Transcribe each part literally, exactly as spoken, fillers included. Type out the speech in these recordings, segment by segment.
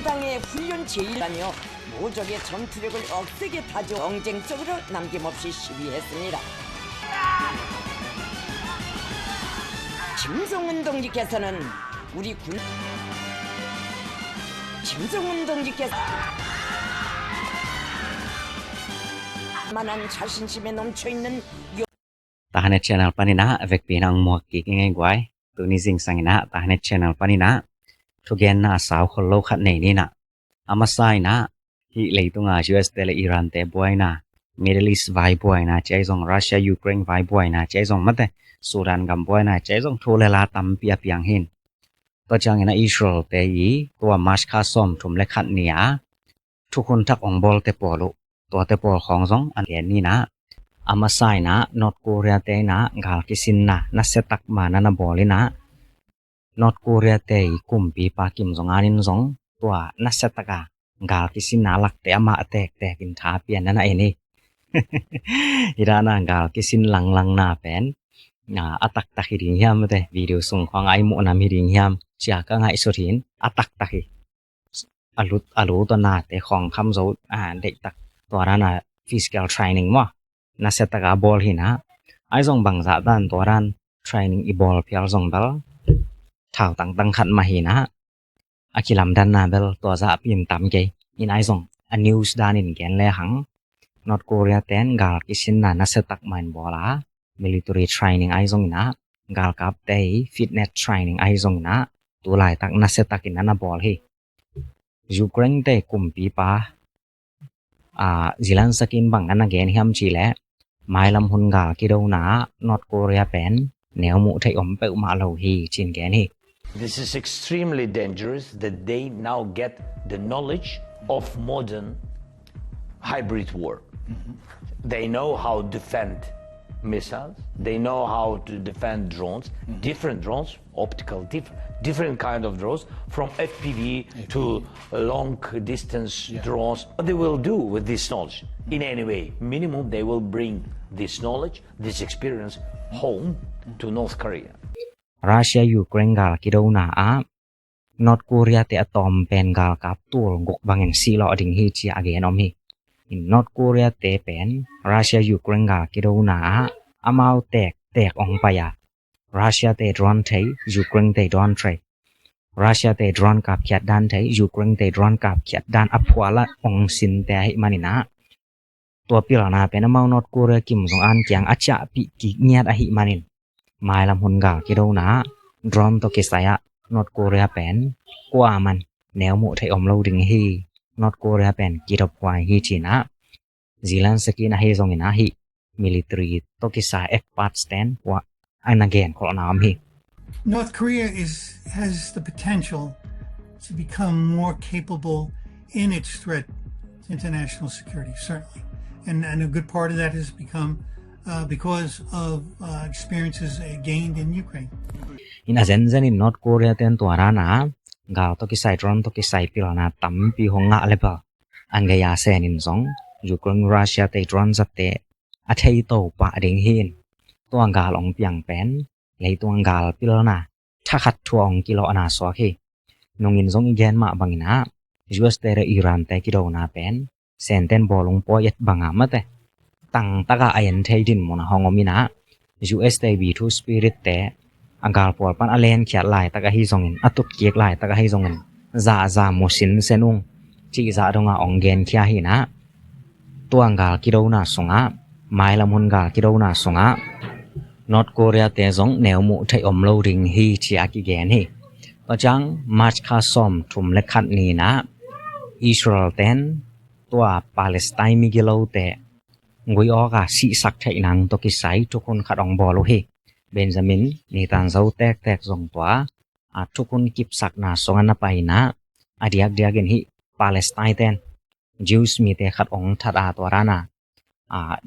당의 훈련 제의라며 모적의 전투력을 억세게 다져 경쟁적으로 남김없이 시위했습니다. 김정은 동지께서는 우리 군, 김정은 동지께서 만한 자신심에 넘쳐 있는 Tahanet channel paninah vekpi na ang muak kik i ngei guai. Tuni zingsang inah Tahanet channel paninah thugenna a sau khol lo khat nei ninah. A masa inah hih leitunga U S te le Iran te buaina, Middle East vai buaina ci ahi zong, Russia Ukraine vai buaina ci ahi zong, mate Sudan gam buaina ci ahi zong, thu le la tampi a piang hin. Tua ciangin a Israel te i tua March kha sawm thum le khat ni a thukhun thak ong bawlte pawl uh, tuate pawl khawng zong an gen ninah. A masa inah North Korea te inah gal kisinna nasia tak ma na na bawl inah, North Korea te i kumpipa Kim Jong Un in zong tua nasia taka gal kisinna lakte amah tektek in tha pian na na en hi. Hi dana gal kisin langlangna pen a taktak hi ding hiam, mate video sung khawng a i muh nam hi ding hiam cia ka ngaihsut hin. A taktak hi. A lut a lut a nate khawng kham zo a deihtak tua dana physical training maw nasia taka bawl hinah. Ai zong bangzah dan tua dan training i bawl phial zong bel thau tangtang khat mah hinah. A kilamdanna bel tua zah pin tam kei. In ai zong a news danin gen le hang North Korea ten gal kisinna nasia tak mah in bawl a, military training ai zong inah, galkapte i fitness training ai zong inah, tu laitak nasia takin a na bawl hi. Ukraine te kumpipa a Zelensky in bang na na gen hiam ci le, mailam hun gal kidona ah North Korea pen neu muh theih om peuhmah lo hi cin gen hi. This is extremely dangerous that they now get the knowledge of modern hybrid war. They know how to defend missiles. They know how to defend drones, different drones, optical, diff- different kind of drones, from F P V to long distance drones. What they will do with this knowledge? In any way, minimum, they will bring this knowledge, this experience home to North Korea. Russia Ukraine gal kidona ah North Korea te a tawm pen galkap tul guk bangin sihlawh ding hi cia a gen om hi. In North Korea te pen Russia Ukraine gal kidona ah amau tektek ong pai a, Russia te drone thei, Ukraine te drone thei. Russia te drone kapkhiat dan thei, Ukraine te drone kapkhiat dan a phualah ong sinte ahih maninah, tua pilna pen amau North Korea Kim Jong Un kiang a ciahpih kik ngiat ahih manin, mailam hun gal kidona ah drone tawh kisai ah North Korea pen kuaman neu muh theih om lo ding hi. North Korea pen kidop huai hi cinah, Zelensky in ahi zongin ahi military tawh kisai experts ten kua a na gen khol na om hi. North Korea is, has the potential to become more capable in its threat to international security, certainly. And, and a good part of that has become, uh, because of, uh, experiences, uh, gained in Ukraine. In a zenzen in North Korea ten tua dana gal tawh kisai, drone tawh kisai pilna tampi hong ngah le bel, a gei a senin zong Ukraine Russia te drone zatte a thei to pah ding hi. In tua gal ong piang pen leitung gal pilna thakhat thua ong kilawhna suak hi. Nungin zong i gen mah banginah U S te le Iran te kidona pen Senten bawlung pawi et banga mate tangtaka a en thei dinmun a hong om inah, U S te B two Spirit te a galpawl pan a lenkhiat laitak ahi zongin, a tutkik laitak ahi zongin, zahzah mu sinsen ung cihzah donga ong genkhia hinah, tua gal kidona sungah, mailam hun gal kidona sungah North Korea te zong neu muh theih om lo ding hi ci a kigen hi. Tua ciang March kha sawm thum le khat ninah Israel ten tua Palestine migilote gui awka sihsak theih nang tawh kisai thukhun khat ong bawl uh hi. Benjamin Netanyahu tektek zong tua a thukhun kipsakna sungah na paina a diakdiakin hih Palestine ten Jews mite khat ong that a tua dana a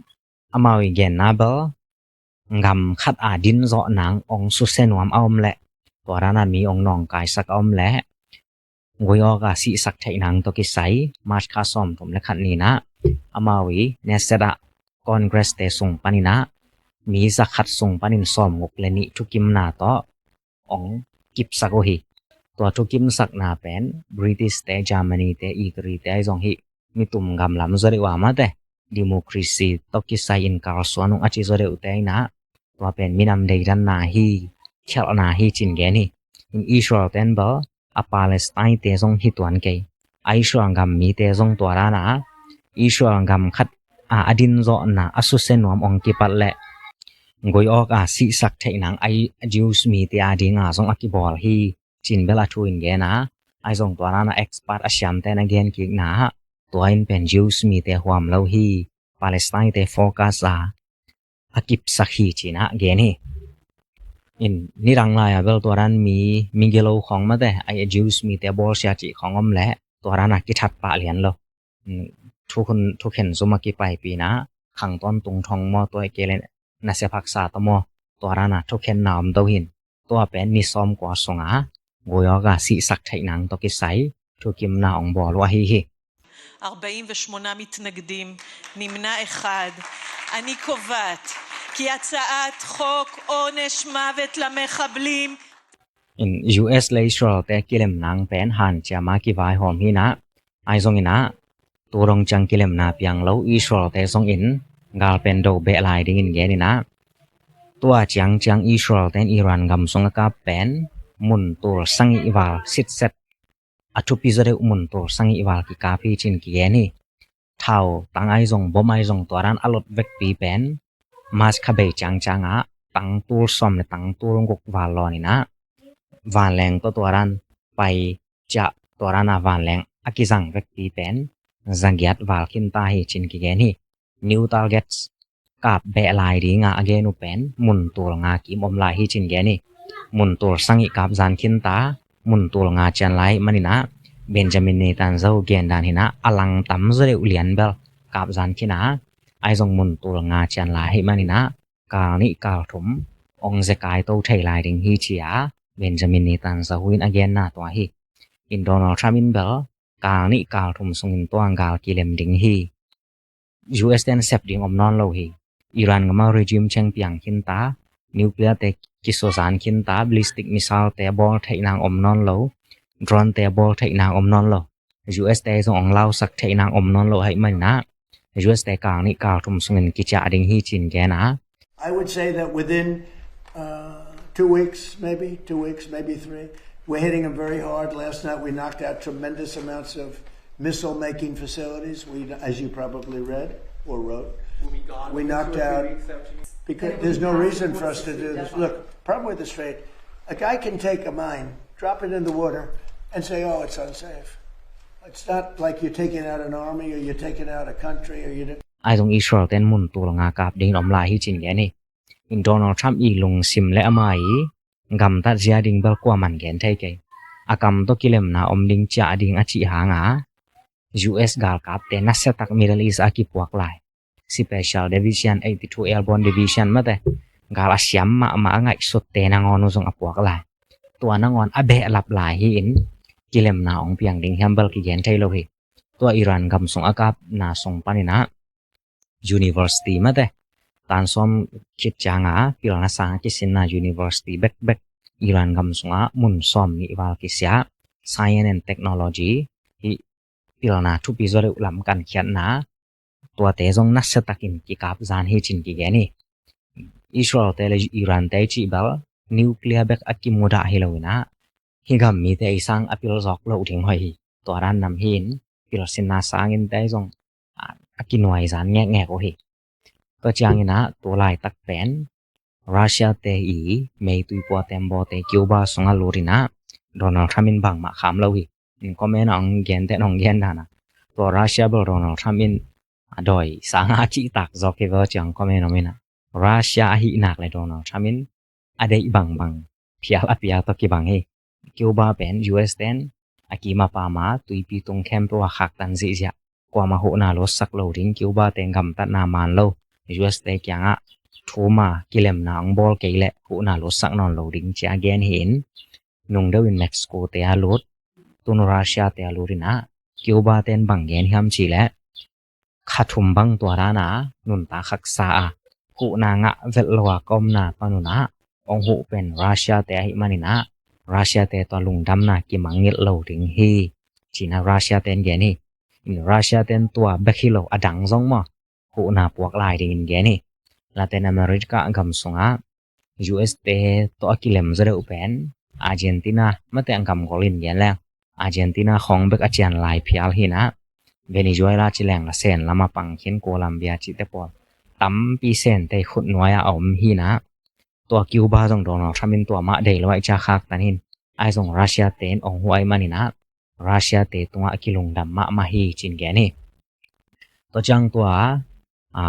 amau i genna bel gam khat a din zawh nang ong susia nuam a om leh, tua dana mi ong nawngkaisak a om leh, gui awka sihsak theih nang tawh kisai March kha sawm thum le khat ninah amau i Knesset ah, Congress te sung paninah mi zakhat sung panin sawm guk le nih thukimna tawh ong kipsak uh hi. Tua thukimsakna pen British te, Germany te, Italy te ahi zong hih mitum gam lam zaw deuh a mate, democracy tawh kisai in kalsuan ung a ci zaw deuhte inah, tua pen minam deidanna hi, khialhna hi cin gen hi. In Israel ten bel a Palestine te zong hi tuan kei. A Israel gam mite zong tua dana Israel gam khat a, a din zawhna a susia nuam ong kipat leh goi awk a sihsak theih nang a Jews mite a dinga zong a kibawl hi cin bel a thu in gen a, ahi zong tua dana expert a siamte na gen kikna ah tua in pen Jews mite huam lo hi, Palestine te focus a a kipsak hi cinah gen hi. In nidang lai a bel tua dan mi, mi gilo khawng mate, a Jews mite bawlsia cih khawng om leh tua dana kithat pah lian lo. Thukhen, thukhen zum a kipaipina khang tawntung thong maw, tua i kei le nasia phaksa tawh maw, tua dana thukhenna om to hin. Tua pen ni sawmkua sunga goi awk a sihsak theih nang tawh kisai thukimna ong bawl uh ahi hi. ארבעים ושמונה מתנגדים, נמנע אחד. אני קובעת כי הצעת חוק עונש מוות למחבלים In U S le Israel te kilemna ong pen hanciam a kivaihawm hi inah, ahi zong inah tu dong ciang kilemna piang lo Israel te zong in gal pen do beh lai dingin gen inah, tua ciangciang Israel ten Iran gam sung a kap pen mun tul sagih val sitset, a thupi zaw deuh mun tul sagih val kikap hi cin kigen hi. Thau tang ahi zong, bom ahi zong tua dan a lot vekpi pen March kha bei ciangciang ah tang tul sawm le tang tul guk val lawn inah, vanleng tawh tua dan pai ciah, tua dana vanleng a kizang vekpi pen zagiat val khinta hi cin kigen hi. New targets kap beh lai dinga a gen uh pen mun tul nga kim om lai hi cin gen hi. Mun tul sagih kap zan khinta, mun tul nga cian lai hi maninah, Benjamin Netanyahu gen dan hinah a lang tam zaw deuh lian bel kap zan khin a, ahi zong mun tul nga cian lai hi maninah kal nih kal thum ong zekai to thei lai ding hi ci a, Benjamin Netanyahu in a genna tua hi. In Donald Trump in bel kal nih kal thum sungin tua gal kilem ding hi. U S ten sep ding om nawn lo hi. Iran gama regime change piang khinta, nuclear te kisuazan khinta, ballistic missile te bawl theih nang om nawn lo, drone te bawl theih nang om nawn lo, U S te zong ong lausak theih nang om nawn lo ahi maninah, U S te kal nih kal thum sungin kiciah ding hi cin gen a. I would say that within uh, two weeks, maybe two weeks, maybe three, we're hitting them very hard. Last night we knocked out tremendous amounts of missile making facilities. We, as you probably read or wrote, we knocked out because there's no reason for us to do this. Look, problem with the Strait, a guy can take a mine, drop it in the water, and say, "Oh, it's unsafe." It's not like you're taking out an army or you're taking out a country or you didn't. Ahi zong Israel ten mun tul nga kap dingin om lai hi cin gen hi. In Donald Trump i lungsim le ama i gamtat zia ding bel kuaman gen thei kei. A kam tawh kilemna om ding ciah ding a cih hanga U S galkapte nasiatak Middle East a kipuak lai, Special Division, eighty-two Airborne Division mate, gal a siam mahmah a ngaihsutte nangawn uh zong a puak lai. Tua nangawn a behlap lai hi in kilemna ong piang ding hiam bel kigen thei lo hi. Tua Iran gam sung a kapna sung paninah university mate, tan sawm khit cianga pilna sanga kisinna university bekbek Iran gam sungah mun sawm nih val kisia, science and technology hi pilna thupi zaw deuh lam kan khiatna, tuate zong nasiatakin kikap zan hi cin kigen hi. Israel te le Iran te cih bel nuclear bek a kimudah hi lo inah, hi gam mite i sang a pil zawk loh ding hoih hi. Tua dan nam hi in pilsinna sangin te zong a kinuai zan ngekngek uh hi. Tua cianginah tu laitak pen Russia te i meitui pua tembaw te Cuba sungah lutinah Donald Trump in bangmah kham lo hi. In comment ah ong gen te ong gen dana, tua Russia bel Donald Trump in a dawi sanga a cihtak zawk hi vel ciang comment om inah, Russia ahih nak le Donald Trump in a deih bangbang phial a pial tawh kibang hi. Cuba pen U S ten a kima pama tuipi tung khempeuh a khaktan zihziah, kuama huhna lutsak lo ding, Cuba te gamtatna man lo, U S te kiangah thuma kilemna ong bawl kei leh huhna lutsak nawn lo ding cia gen hi in, nung deuh in Mexico te a lut, tun Russia te a lut inah, Cuba ten bang gen hiam cih leh kha thum bang tua dana nuntak haksa a huhna ngah velh lo a ka omna panunah ong huh pen Russia te ahih maninah, Russia te tawh lungdamna kimangngilh lo ding hi, ci-in ah Russia ten gen hi. In Russia ten tua bek hi lo, a dang zong maw, huhna puak lai dingin gen hi. Latin America gam sungah U S te tawh a kilem zaw deuh pen Argentina, mate a gam gol in gen leng Argentina khawng bek a cian lai phial hi in ah, Venezuela ci leng la Sen lam a pang khin, Colombia cihte pawl tampi Sente khut nuai-ah a om hi in ah, tua Cuba zong Donald Trump in tua mah deih lo ahih ciang khaktan hi in, ahi zong Russia te in ong huh ahih manin ah Russia te tungah a kilungdam mahmah hi, ci-in gen hi. Tua ciang tua, a,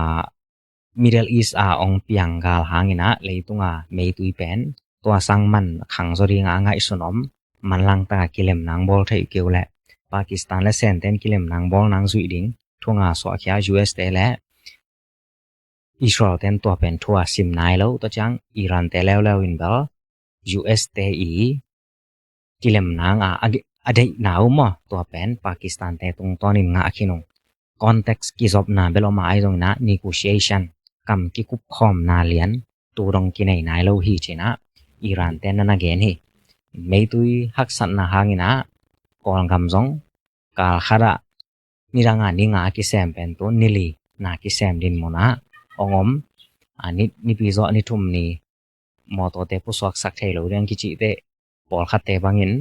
Middle East a ong piang gal hangin ah leitung a meitui pen tua sang man khang zaw ding a ngaihsun om, manlang tak a kilem nang bawl thei uh kei uh leh, Pakistan le Sente in kilem nang bawl nang zuih ding thu nga suahkhia U S te le Israel ten tua pen thu a sim nai lo. Tua ciang Iran te leuleu in bel U S te i kilem nang a, a, a deihna uh maw, tua pen Pakistan te tungtawnin ngah khin ung. Context kizopna bel om a, ahi zongin ah negotiation, kam kikupkhawmna lian tu dong kinei nai lo hi, ci-in ah Iran ten na na gen hi. Meitui haksatna hangin ah Kawlgam zong kal khat ah nidang a ni nga a kisem pen tu ni li na kisem dinmun ah ong om. A, ni, Nipi zawh ni thum ni mawtawte pusuaksak thei lo ding kicihte, pawlkhatte bangin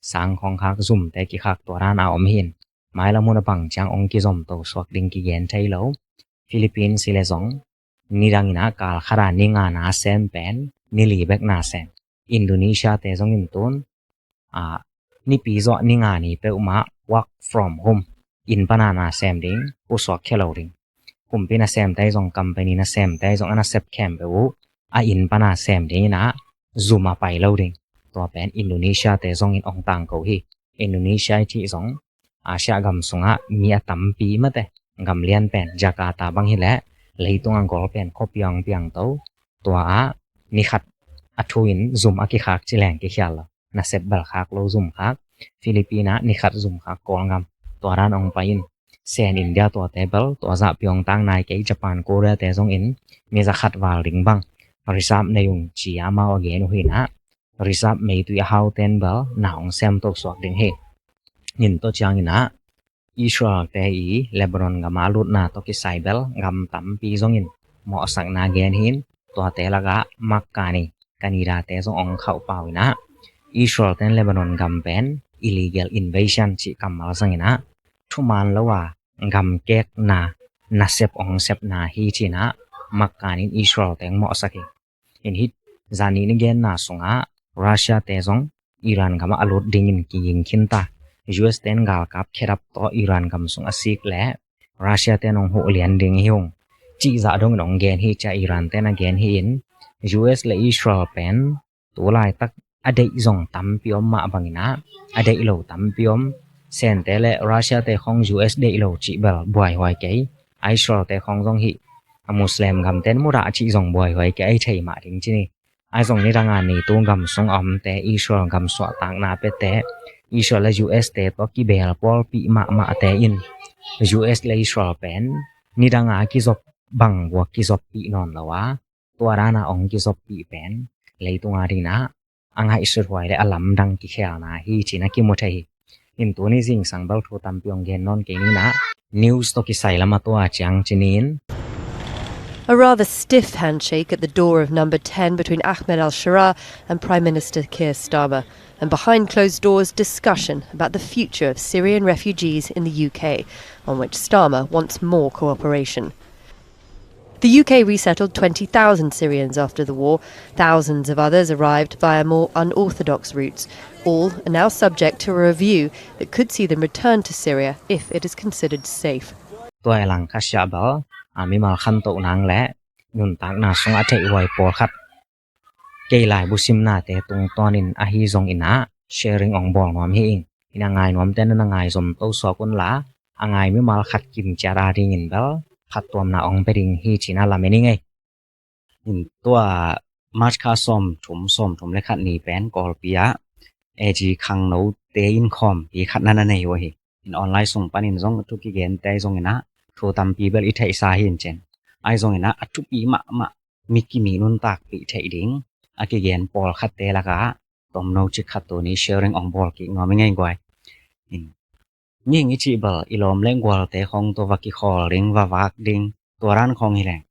sang khawng khak, zumte kikhak, tua dan a om hi in, mailam hun a bang ciang ong kizom to suak ding kigen thei lo. Philippines hi le zong nidang in ah kal khat a ni nga na sem pen ni li bek na sem. Indonesia te zongin tun, a, Nipi zawh ni nga ni peuhmah work from home, inn pan a na sem ding, pusuak khia lo ding. Kumpi nasemte zong, company nasemte zong, a nasep khempeuh uh a inn pan a sem ding in ah zum a pai lo ding. Tua pen Indonesia te zongin ong tangko hi. Indonesia i cih zong Asia gam sungah mi a tampi mate gam lian pen Jakarta bang hi leh leitung a gol pen khuapi ong piang to. Tua ah ni khat a thu in zum a kikhak ci leng kikhial lo, nasep bel khak lo, zum khak. Philippines ah ni khat zum khak, Kawlgam tua dan ong pai in. Sen, India tuate bel tua zah piawng tang nai kei, Japan, Korea te zongin mi za khat val ding bang reserve nei ung, ci-a amau a gen uh hi in ah, reserve meitui a hau ten bel na ong sem to suak ding hi. In tua ciangin ah Israel te i Lebanon gam a lutna tawh kisai bel gam tampi zongin mawhsakna gen hi in, tuate lakah Makani, Canada te zong ong khauh pau in ah, Israel ten Lebanon gam pen illegal invasion cih kammal zangin ah thuman lo a gamkekna nasep ong sepna hi, ci-in ah Makani in Israel te ong mawhsak hi. In hih zani ni genna sungah Russia te zong Iran gamah a lut dingin kiging khinta. U S ten galkap khedap tawh Iran gam sung a sik leh Russia ten ong huh lian ding hi ung, cih zah dongin ong gen hi. Cia Iran ten a gen hi in, U S le Israel pen tu laitak a deih zong tampi om mah bangin ah a deih lo tampi om. Sente le Russia te khong U S deih lo cih bel buaihuai kei. Israel te khong zong hih a Muslim gamten mudah cih zong buaihuai kei, a hi thei mah ding ci ni. Ahi zong nidang a ni tu gam sung a omte, Israel gam suahtakna pete, Israel le U S te tawh kibel pawlpih mahmahte in U S le Israel pen nidang a kizop bang buak kizoppih nawn lo a, tua dan a ong kizoppih pen leitung a dingin ah a ngaihsut huai le a lamdang kikhelna hi, ci-in a kimu thei hi. In tuni zingsang bel thu tampi ong gen nawn kei ni in ah, news tawh kisai lam a tua ciang ci ni in. A rather stiff handshake at the door of number ten between Ahmed al-Sharaa and Prime Minister Keir Starmer. And behind closed doors, discussion about the future of Syrian refugees in the U K, on which Starmer wants more cooperation. The U K resettled twenty thousand Syrians after the war. Thousands of others arrived via more unorthodox routes. All are now subject to a review that could see them return to Syria if it is considered safe. Tua i lang kha siah bel a mimal khantoh nang le nuntakna sungah a theihhuai pawlkhat kei laibu simnate tungtawnin ahi zongin ah sharing ong bawl nuam hi ing. In a ngai nuamte na na ngai zom to suak unla, a ngai mimal khat kim ciat a dingin bel phattuamna ong pia ding hi, ci-in a lamen ing ei. In tua March kha sawmthum, sawmthum le khat ni pen Kawlpi ah A G khangnote in khawmpi khat na na nei uh hi. In online sung panin zong thu kigente ahi zongin ah thu tampi bel i theihsa hi in cin. Ahi zongin ah a thupi mahmah, mi kimi nuntakpih theih ding a kigen pawlkhatte lakah tomno cik khat tuni sharing ong bawl kik nuam i ngei guai. In, ning i cih bel i lawm le gualte khawng tawh va kikhawl ding, va vak ding, tua dan khawng hi leng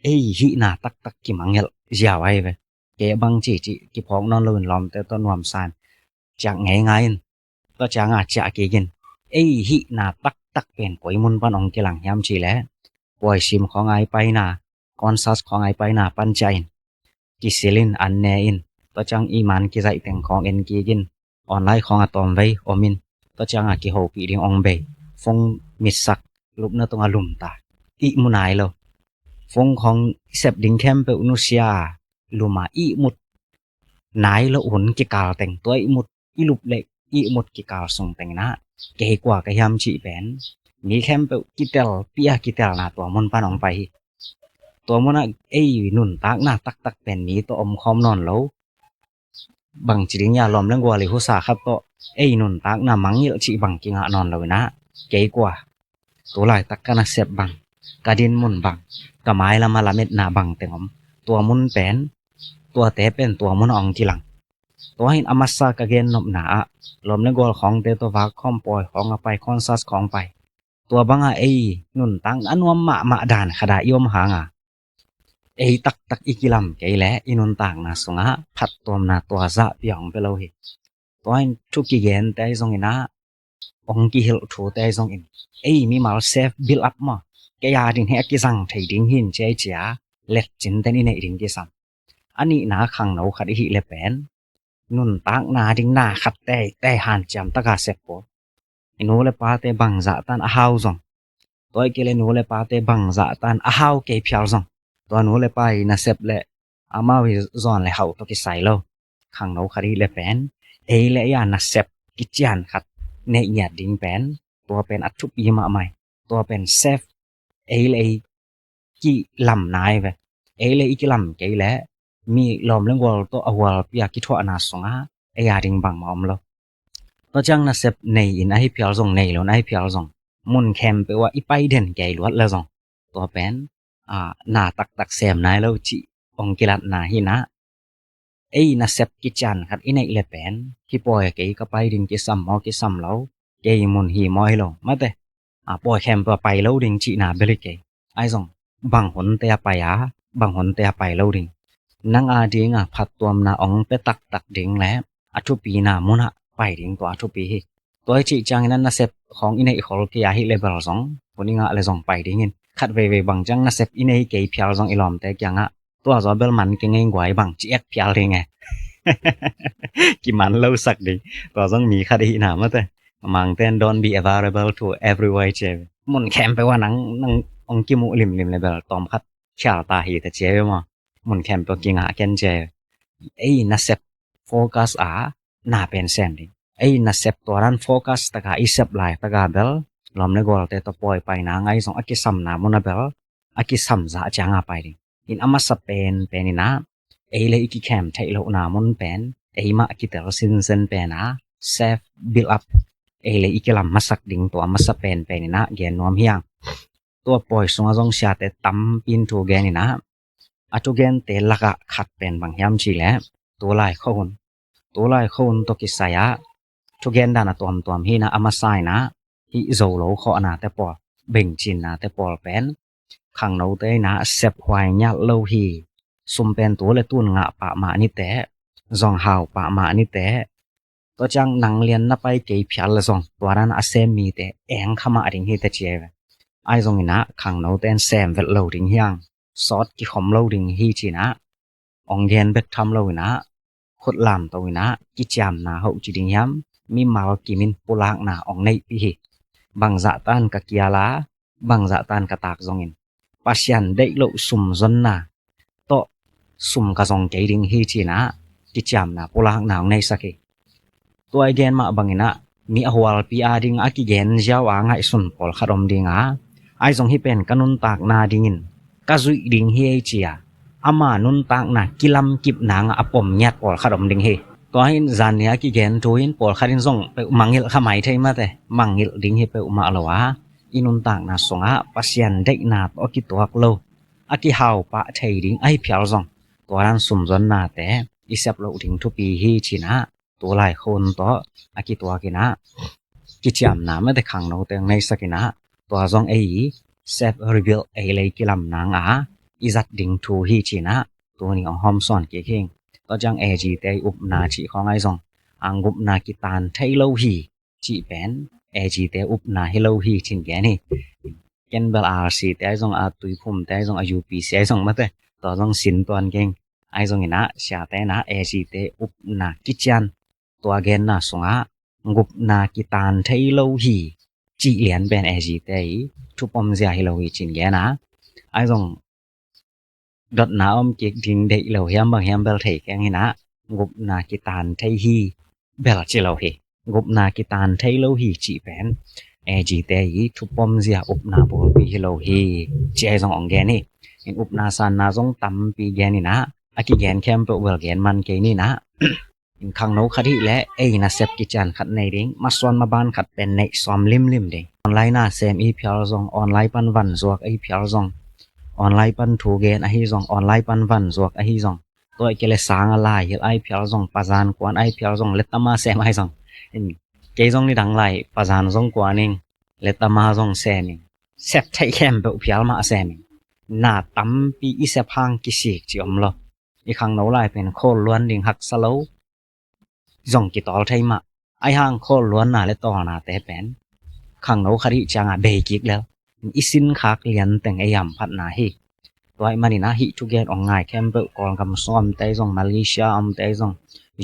ei hihna taktak kimangngilh ziau ahi ve. Kei bang cih cih kiphawk nawn loin lawmte tawh nuamsa in ciah ngeingai in, tua cianga ciah kik in. Ei hihna taktak pen koi mun pan ong kilang hiam cih leh, puaisim khawng ai paina, concert khawng ai paina pan ciah in, kisil in, an ne in, tua ciang i man kizaih teng khawng en kik in, online khawng a tawmvei om in, tua cianga kihopih ding ong bei, phone mitsak, lupna tungah lum ta, ihmu nai lo. Phone khawng sep ding khempeuh nusia, lum a ihmut nai lo hun kikal teng, tua ihmut, i lup le ihmut kikal sung teng inah, kei kua ka hiam cih pen mi khempeuh kitelpi a kitelna tua mun pan ong pai hi. Tua munah ei nuntakna taktak pen mi tawh om khawm nawn lo. Bangci ding ia, lawm le gual i husa khat tawh ei nuntakna mangngilh cih bang kingah nawn lo inah, kei kua, tu laitak ka nasep bang, ka dinmun bang, ka mailam a lametna bang teng om, tua mun pen, tuate pen tua mun a ong kilang. Tua hi in a masa ka gen nopna ah, lawm le gual khawngte tawh vak khawm, pawi khawng a pai, concert khawng pai, tua banga ei nuntakna a nuam mahmah dan khat a i om hanga, ei taktak i kilam kei leh i nuntakna sungah phattuamna tua zahpi a ong pia lo hi. Tua hi in thu kigente ahi zongin ah, ong kihilh thute ahi zongin, ei mimal self build up maw, kei a ding hi, a kizang thei ding hi in ci ai ci a, letcin ten i neih ding kisam. A nihna, khangno khat i hih le pen nuntakna ding na khat teitei hanciam taka sep pua. I nu le pate bangzah tan a hau zong, tua i kei le nu le pate bangzah tan a hau kei phial zong, tua nu le pa i nasep le amau i zawn le hauh tawh kisai lo. Khangno khat i hih le pen ei le ei a nasep kician khat neih ngiat ding pen, tua pen a thupi mahmah hi. Tua pen self, ei le ei kilam nai ve. Ei le i kilam kei leh mi lawm le gual tawh a hualpi a kithuahna sungah ei a ding bangmah om lo. Tua ciang nasep nei in ahi phial zong, nei lo in ahi phial zong, mun khempeuh ah i pai den kei luat le zong, tua pen, a, na taktak sem nai lo cih ong kilatna hi inah, ei nasep kician khat i neih le pen, hih pawi a kei ka pai ding kisam maw, kisam lo, kei mun hi maw, hi lo, mate, a, pawi khempeuh a pai lo ding cihna bel hi kei. Ahi zong bang hunte a pai a, bang hunte a pai lo ding, nang a dinga phattuamna ong pia taktak ding le a thupina munah pai ding, tua a thupi hi. Tua i cih ciangin a nasep khawng i neih khol kei a hih le bel zong, hun i ngah le zong pai dingin, khat veivei bang ciang nasep i nei kei phial zong i lawmte kiangah, tua zaw bel man kei ngei guai bang ci ek phial ding e. Kiman lo sak ding. Tua zong mi khat i hihna mate. Mangten don't be available to everywhere ci e. Mun khempeuh ah nang, nang ong kimuh limlim le bel tawm khat khial ta hi ta ci e maw. Mun khempeuh kingah ken ci e. Ei nasep focus a na pen sem ding. Ei nasep tua dan focus taka i sep laitaka bel, lawm le gualte tawh pawi paina ngai zong a kisamna mun a bel, a kisam zah cianga pai ding. In a masa pen pen inah, ei le i kikhem theih lohna mun pen, eimah kitel sinsen pen a, self build up, ei le i kilam masak ding tua a masa pen pen inah gen nuam hi hang. Tua pawi sungah zong siate tampi in thu gen inah, a thugente lakah khat pen bang hiam cih leh, tulai khuahun, tulai khuahun tawh kisai ah thugen dan a tuamtuam hi inah, a masa inah hih zo lo khawhnate pawl, bengcinnate pawl pen khangnote inah sep huai ngiat lo hi. Sum pen tu le tun ngah pah mah niteh, zong hau pah mah niteh, tua ciang nang lian na pai kei phial le zong tua dan a sem mite eng kha mah ding hi ta ci e ve. Ahi zong inah khangnote in sem vet lo ding hi hang, sawt kikhom lo ding hi ci inah, ong gen bek tham lo inah, khut lamto inah, kiciamna hoh ci ding hiam, mimal kimin pulakna ong neihpih hi. Bangzah tan ka kial a, bangzah tan ka tak zongin, Pasian deih loh sum zonna tawh sum ka zong kei ding hi ci inah, kiciamna pulakna ong neisak hi. Tua i gen mah bang inah, mi a hualpi a ding a kigen ziau a ngaihsun pawlkhat om ding a, ahi zong hih pen ka nuntakna dingin ka zuih ding hi ei ci a, ama nuntakna kilamkip nangah a pom ngiat pawlkhat om ding hi. Tua hi in zan ni a kigen thu in pawlkhat in zong peuh mangngilh kha mai thei mate, mangngilh ding hi peuhmah lo a, i nuntakna sungah Pasian deihna tawh a kituak lo, a kihau pah thei ding ahi phial zong, tua dan sum zonnate i sep loh ding thupi hi ci inah, tulai khun tawh a kituak in ah kiciamna mate khangnote hong neisak in ah, tua zong ei i self reveal, ei lei kilam nang a i zat ding thu hi ci in ah tuni hong hawmsawn kik hi. Tua ciang A G te i upna cih khawng ahi zong, a gupna kitan thei lo hi cih pen A G te upna hi lo hi ci-in gen hi. Ken bel R C te ahi zong, a Tuiphum te ahi zong, a U P C ahi zong mate, tua zong sin tuan keng. Ahi zongin ah siate in ah A G te upna kician, tua genna sungah gupna kitan thei lo hi cih lian pen A G te i thupom zia hi lo hi ci-in gen a. Ahi zong dotna om kik ding deih lo hiam bang hiam bel thei keng hi in ah, gupna kitan thei hi bel ci lo hi. Gupna kitan thei lo hi cih pen A G te i thupom zia, upna bulpi hi lo hi ci ahi zong hong gen hi. In upna sanna zong tampi gen in ah, a kigen khempeuh bel gen man kei ni in ah, in khangno khat hi leh ei nasep kician khat nei ding, masuan maban khat pen neih sawm limlim ding. Online a sem i phial zong, online pan van zuak i phial zong, online pan thu gen ahi zong, online pan van zuak ahi zong, tua i ke le sang a lai hilh ai phial zong, pazan kuan ai phial zong, letama sem ai zong. In kei zong nidang lai pazan zong kuan ing, letama zong sem ing. Sep theih khempeuh phial mah sem ing. Na tampi i sep hang kisik ci om lo. I khangno lai pen khawl luan ding haksa lo zong kitawl thei mah. Ahi hang khawl luanna le tawlnate pen khangno khat hih ciangah bei kik lel, i sinkhak lianteng ei hamphatna hi. Tua ahih manin ah hih thugen hong ngai khempeuh, Kawlgam sung omte ahi zong, Malaysia omte ahi zong,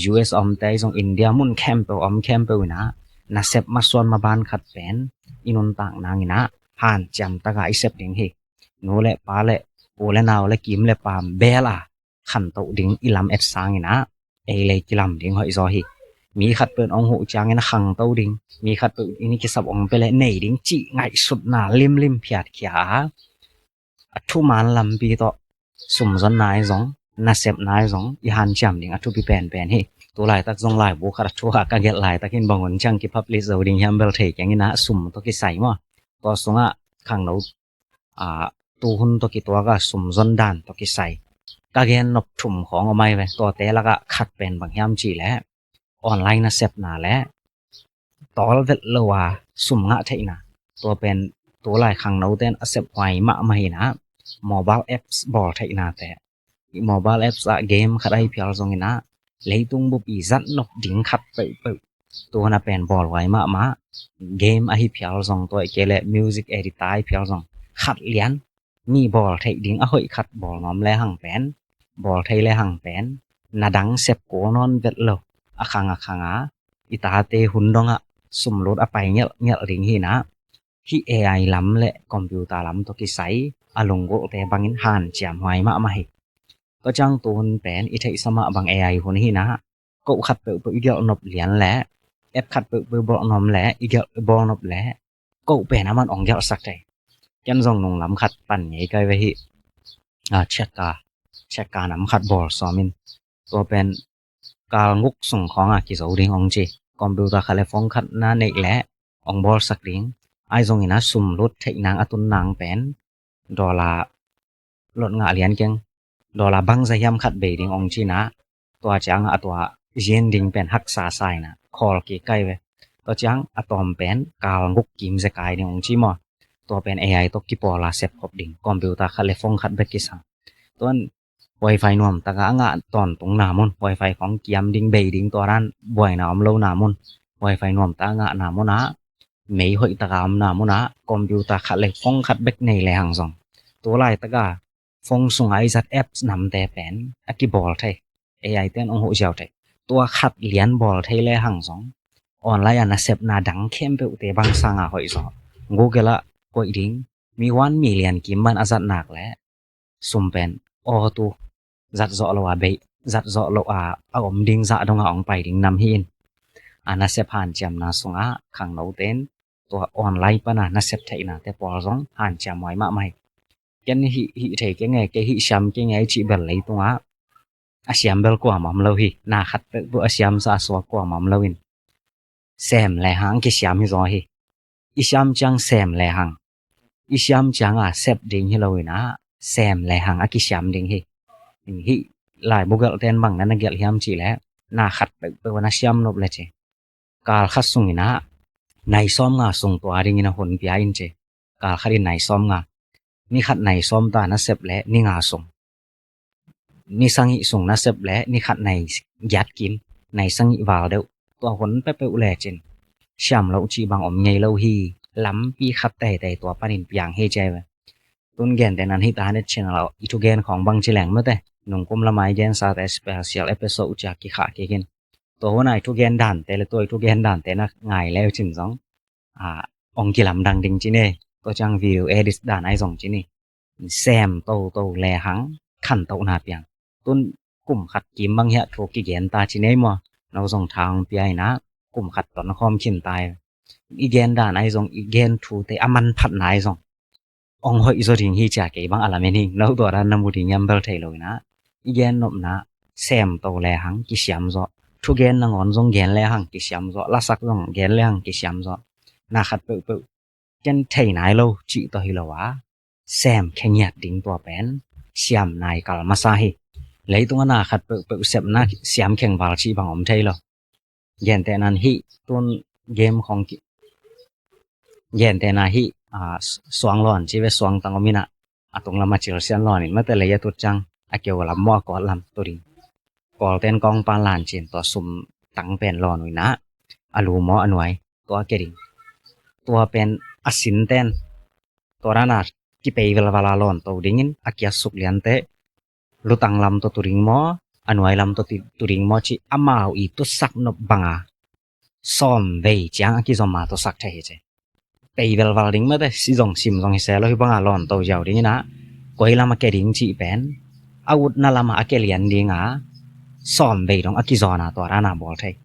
U S omte ahi zong, India mun khempeuh om khempeuh in ah nasep masuan maban khat pen i nuntak nangin ah hanciam taka i sep ding hi. Nu le pa le pu le nau le kim le paam bel a khantoh ding i lam et sangin ah ei lei kilam ding hoih zaw hi. Mi khatpeuh in hong huh ciangin a khangto ding, mi khatpeuh in i kisap hong pia leh nei ding cih ngaihsutna limlim phiatkhia a, a thuman lampi tawh sumzonna ahi zong, nasepna ahi zong i hanciam ding a thupi penpen hi. Tu laitak zong laibu khat a thu a ka gelh laitak in bang hun ciang kipublish zo ding hiam bel thei keng in ah, sum tawh kisai maw. Tua sungah khangno, a, tuhun tawh kituak a sumzon dan tawh kisai ka gen nop thum khawng om ai ve. Tuate lakah khat pen bang hiam cih leh, online nasepna le tawl vet lo a sum ngah theihna. Tua pen tu lai khangnote in a sep huai mahmah hi in ah, mobile apps bawl theihnate. I mobile apps ah game khat ahi phial zongin ah, leitung bup i zat nop ding khat peuhpeuh tu hun a pen bawl huai mahmah. Game ahi phial zong, tua i ke le music editor ahi phial zong, khat lian mi bawl theih ding a hoih khat bawl nuam le hang pen, bawl thei le hang pen, na dang sep kul nawn vet lo, a khang a khang a, i tate hun dongah sum lut a pai ngelh ngelh ding hi in ah, hih A I lam le computer lam tawh kisai a lunggulhte bangin hanciam huai mahmah hi. Tua ciang tuhun pen i theihsa mah bang A I hun hi in ah, koh khat peuhpeuh i gelh nop lian le, app khat peuhpeuh bawl nuam le, i gelh bawl nop le, koh pen a man hong gelhsak thei. Ken zong nunglam khat pan ngei kai ve hi. A, check a, check a nam khat bawl sawm in. Tua pen kal nguk sung khawng a kizo ding hong ci. Computer khat le phone khat na neih le hong bawlsak ding. Ahi zongin a sum lut theih nang a tun nang pen dollar lot ngah lian keng, dollar bangzah hiam khat bei ding hong ci in ah, tua ciangah a tua zin ding pen haksa sa in ah khawl kik kai ve. Tua ciang a tawm pen kal nguk kim zekai ding hong ci maw. Tua pen A I tawh kipawl a sep khop ding, computer khat le phone khat bek kisam. Tuan wifi nuamtaka a ngah tawntungna mun, wifi khawng kiam ding bei ding, tua dan buaina om lona mun, wifi nuamtaka a ngahna munah, mei hoihtaka omna munah computer khat le phone khat bek nei le hang zong, tu laitaka phone sungah i zat apps namte pen a kibawl thei. A I ten hong huh ziau thei. Tua khat lian bawl thei le hang zong, online a nasepna dang khempeuhte bang sanga hoih zaw. Google ah koih ding, mi one million kim man a zat nak le sum pen aw tu zat zawh lo a bei, zat zawh lo a a om ding zah dongah hong pai ding nam hi in. A nasep hanciamna sungah khangnote in tua online pana nasep theihnate pawl zong hanciam huai mahmah hi. Ken hih, hih thei kei nge, kei hih siam kei nge i cih bel leitungah a siam bel kuamah om lo hi. Na khat peuhpeuh a siamsa a suak kuamah om lo in, sem le hang kisiam hi zaw hi. I siam ciang sem le hang, i siam cianga sep ding hi lo in ah, sem le hang a kisiam ding hi. Hih laibu gelhte in bang na na gelh hiam cih leh, na khat peuhpeuh na siam nop le ci. Kal khat sungin ah nai sawm nga sung tua dingin a hun pia in ci. Kal khat in nai sawm nga, ni khat nai sawm ta na sep le ni nga sung, ni sagih sung na sep le ni khat nai giat kim, nai sagih val deuh, tua hun peuhpeuh le cin siam loh cih bang om ngei lo hi. Lampi khat teitei tua panin piang hi ci ai ve. Tun gentehna in hih Tahan Et channel ah i thugen khawng bang ci leng mate, nungkum lam a i gensate special episode uh ci a kikhah kik in. Tua hun a i thugen dante le tua i thugen dante na ngai le uh cin zong, a, ong kilamdang ding ci ni. Tua ciang video edit dan ai zong ci ni. Sem toto le hang khantohna piang. Tun kum khat kim bang hiah thu kigen ta ci nei maw? No zong tha ong pia in ah kum khat ton khawm khin ta hi. I gen dan ai zong, i gen thute a manphatna ai zong ong hoih zaw ding hi ci a kei bang a lamen hi. No tua dan na mu ding hiam bel thei lo in ah, i gen nopna sem to le hang kisiam zaw. Thugen nangawn zong gen le hang kisiam zaw. Lasak zong gen le hang kisiam zaw. Na khat peuhpeuh ken thei nai lo cih tawh hi lo a, sem khengiat ding tua pen siam nai kal masa hi. Leitung a na khat peuhpeuh sepna siam kheng val cih bang om thei lo. Gentehna in hih tun game khawng ki, gentehna hih, a, suang lawn ci ve, suang tang om in ah, a tung lam a cil sian lawn in mate lei a tut ciang a keu lam maw a kawt lam tu ding. Kawlten kawng pan lan cin tua sum tang pen lawn uh in ah, a lu maw a nuai, tua ke ding. Tua pen a sinten tua dan a kipei velval a lawn to dingin a kiat suk liante lutang lam tawh tu ding maw, a nuai lam tawh tu ding maw ci amau i tutsak nop banga sawm vei ciang a kizom a tutsak thei hi ci. Pei velval ding mate, si zong sim zong hi se lo, hih banga lawn to ziau ding in ah, koi lam a ke ding cih pen a utna lam a a ke lian ding a, sawm vei dong a kizawn a tua dan a bawl thei.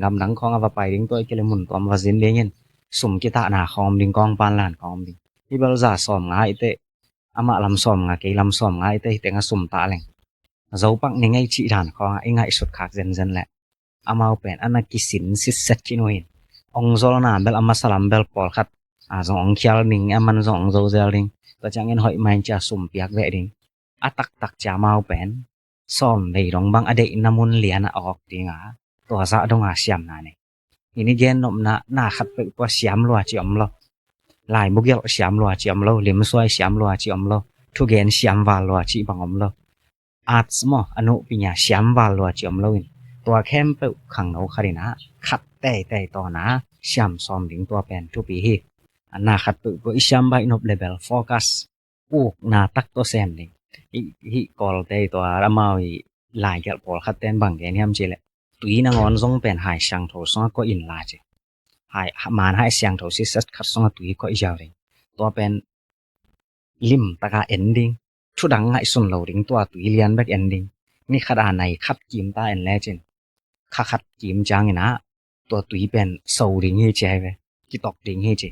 Gamdang khawng a va pai ding tua i ke le mun tuam va zin ding in, sum kitahna khawng om ding, kawng pan lan khawng om ding. Hih bel za sawm nga i teh, amah lam sawm nga, kei lam sawm nga i teh, hih teng a sum tah leng zo pak ni ngei cih dan khawng a i ngaihsut khak zenzen leh, amau pen a na kisin sitset khin uh in, ong zolna bel a masa lam bel pawlkhat a zong ong khial ding, a man zong ong zo zel ding. Tua ciangin hoih mai in ci a sum piak veh ding. A taktak ci a amau pen sawm vei dong bang a deihna mun lian a awk ding a, tua zah dong a siamna nei. Hih i gen nopna, na khat peuhpeuh siam lua ci om lo. Laibu gelh siam lua ci om lo, limsuai siam lua ci om lo, thugen siam val lua ci bang om lo. Arts maw, a nuhpi nia siam val lua ci om lo in, tua khempeuh khangno khat in ah khat teitei tawn a siam sawm ding tua pen thupi hi. A na khat peuhpeuh i siam baih nop le bel focus, ukna tak tawh sem ding. Hih, hih Kawlte tua amau i laigelh pawlkhat ten bang gen hiam cih leh, tui nangawn zong pen hai siangtho sungah koih in la ci. Hai, maan hai siangtho sitset khat sungah tui koih ziau ding. Tua pen lim taka en ding. Thudang ngaihsun lo ding, tua tui lian bek en ding. Ni khat a nai khat kim ta en le cin, kha khat kim ciangin ah tua tui pen so ding hi ci ai ve, kitok ding hi ci.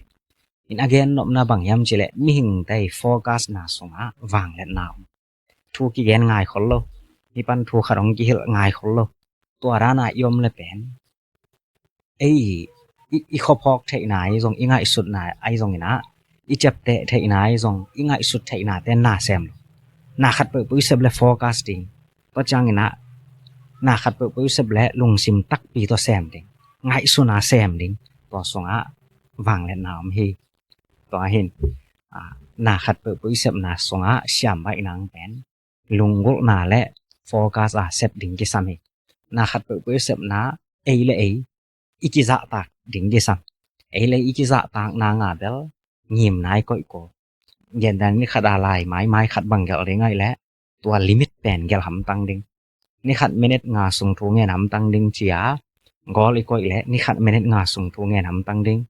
In a gen nopna bang hiam cih leh, mihingte i focusna sungah vangliatna om. Thu kigen ngai khol lo, hih pan thu khat hong kihilh ngai khol lo. Tua dan a i om le pen ei i, i khuaphawk theihna ahi zong, i ngaihsutna ahi zong in ah, i ciapteh theihna ahi zong, i ngaihsut theihnate na sem lo. Na khat peuhpeuh i sep le focus ding. Tua ciangin ah na khat peuhpeuh i sep le lungsim takpi tawh sem ding, ngaihsun a sem ding. Tua sungah vangliatna om hi. Tua hi in, a, na khat peuhpeuh i sepna sungah siam baih nang pen lunggulhna le focus a sep ding kisam hi. Na khat peuhpeuh i sepna, ei le ei i kizahtak ding kisam. Ei le ei i kizahtakna nga bel ngimna i koih ko. Gentehna in ni khat a lai mai, mai khat bang gelh ding ahih leh, tua limit pen gelh hamtang ding. Ni khat minute nga sung thu ngen hamtang ding ci a goal i koih leh, ni khat minute nga sung thu ngen hamtang ding.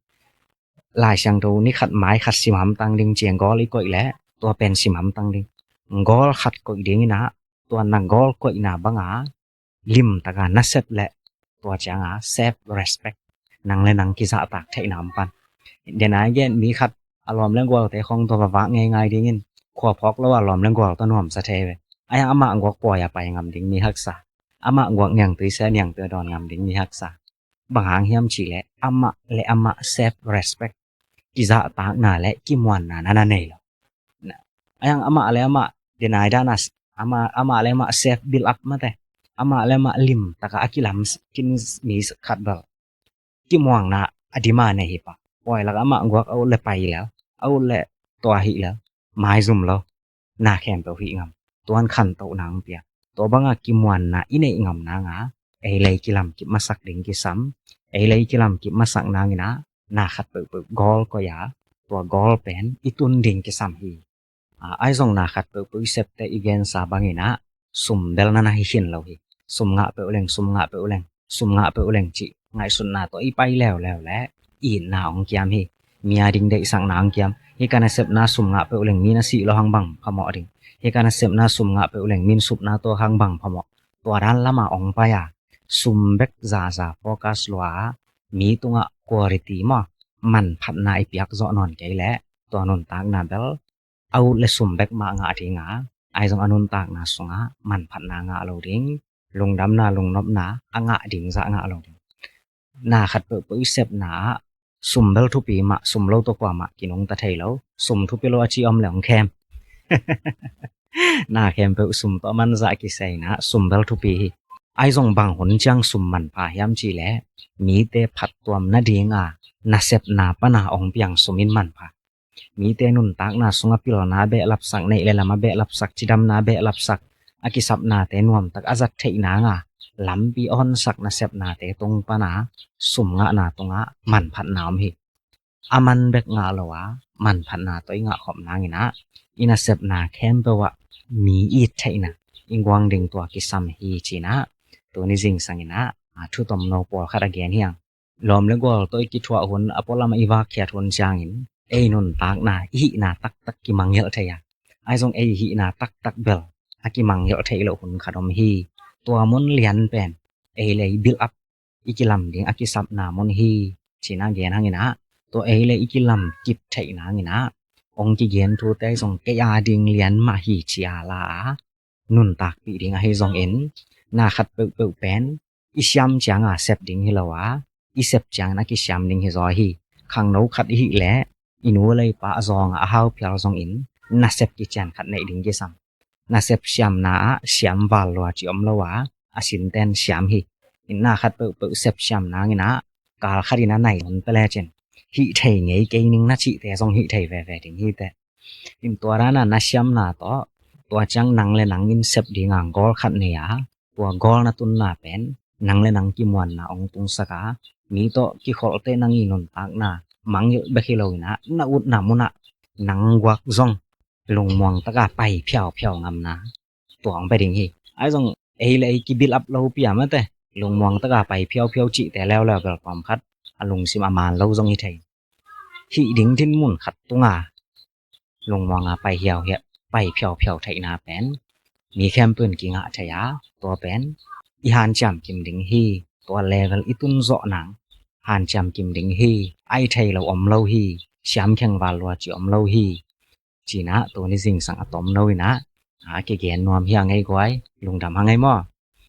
Lai Siangtho ni khat mai khat sim hamtang ding ci a goal i koih leh, tua pen sim hamtang ding. Goal khat koih ding in ah, tua na goal koihna banga limtaka na sep leh, tua cianga self respect, nang le nang kizahtak theihna om pan. Dena i gen, mi khat a lawm le gualte khawng tua va vak ngeingai dingin, khuaphawk lo a lawm le gual tawh nuamsa thei ve. Ahi hang amah guak puai a pai ngam ding mi haksa, amah guak niangtui se niangtui a dawn ngam ding mi haksa. Bang hang hiam cih leh amah le amah self respect, kizahtakna le kimuanna na na nei lo. Ahi hang amah le amah dena i dan a, amah, amah le amah self build up mate, Amah le amah limtaka a kilam khin mi khat bel kimuangna a demand ahi pah. Pawi laka amah guak a ut le pai lel, a ut le tua hih lel, maizum lo, na khempeuh hih ngam. Tuan khantohna hong pia. Tua banga kimuanna i neih ngam nanga ei le i kilam kip masak ding kisam. Ei le i kilam kip masak nangina na khat peuhpeuh goal koih a, tua goal pen i tun ding kisam hi. Ahi zong na khat peuhpeuh i septe i gensa banginah sum bel na na hi khin lo hi. Sum ngah peuh leng, sum ngah peuh leng, sum ngah peuh leng cih ngaihsutna tawh i pai leuleu le itna hong kiam hi. Mi a ding deihsakna hong kiam hi. Ka nasepna sum ngah peuh leng mi na sih lo hang bang phamawh ding. Hi ka nasepna sum ngah peuh leng min supna tawh hang bang phamawh. Tua dan lama hong pai a, sum bek zaza focus lua a, mi tungah quality maw, manphatna i piak zawh nawn kei leh tua nuntakna bel a ut le sum bek mah ngah dinga, ahi zong a nuntakna sungah manphatna ngah lo ding, lungdamna lungnopna a ngah ding zah ngah lo ding. Na khat peuhpeuh i sepna ah sum bel thupi mah, sum lo tawh kuamah kinungta thei lo. Sum thupi lo a ci om le hong khem. Na khempeuh sum tawh manzah kisaina sum bel thupi hi. Ahi zong bang hun ciang sum manpha hiam cihleh mite phattuam nadinga nasepna pana hong piang sum in manpha. Mite nuntakna sunga pilna behlapsak, neih le lama behlapsak, cidamna behlapsak, a kisapnate nuamtak a zat theih nanga lampi a honsak nasepnate tung pana sum ngahna tungah manphatna om hi. A man bek ngah lo a manphatna tawh i ngah khop nanginah i nasepna khempeuh ah mi it theihna i guang ding tua kisam hi cinah tuni zingsanginah a thutom no pawlkhat a gen hiang. Lawm le gual tawh i kithuah hun, a pualam a i vakkhiat hun ciangin ei nuntakna, i hihna taktak kimangngilh thei a, ahi zong ei hihna taktak bel a kimangngilh theih loh hun khat om hi. Tua mun lian pen ei le i build up, i kilam ding a kisapna mun hi. Cinah gen hanginah tua ei le i kilam kip theih nanginah hong kigen thute zong kei a ding lian mah hi ci a la a nuntakpih ding ahi zongin na khat peuhpeuh pen i siam cianga sep ding hi lo a, i sep ciangin a kisiam ding hi zaw hi. Khangno khat i hih leh i nu le i pa a zawnga a hau phial zongin nasep kician khat neih ding kisam. Nasep siamna ah siam val lua ci om lo a, a sinten siam hi. In na khat peuhpeuh sep siam nanginah kal khatin a nai hun pia lecin hih thei ngei kei ning na cihte zong hih thei veve ding hi teh. In tua dana na siamna tawh tua ciang nang le nang in sep dinga goal khat nei a, tua goal na tunna pen nang le nang kimuanna hong tungsak a, mi tawh kikholhte nang i nuntakna mangngilh bek hi loinah na utna munah nang guak zong lungmuang taka pai phiauphiau ngamna tua hong pia ding hi. Ahi zong ei le ei ki build up lopi a mate lungmuang taka pai phiauphiau cihte leuleu bel pawmkhat a lungsim a man lo zong hi thei. Hih ding dinmun khat tunga lungmuanga pai hiauhiau, pai phiauphiau theihna pen mi khempeuh in kingah thei a, tua pen i hanciam kim ding hi. Tua level i tun zawh nang hanciam kim ding hi. Ai thei lo om lo hi. Siam kheng val lua ci om lo hi. Cinah tuni zingsang a tom no inah a kigen nuam hi a ngei guai. Lungdam ha ngei maw?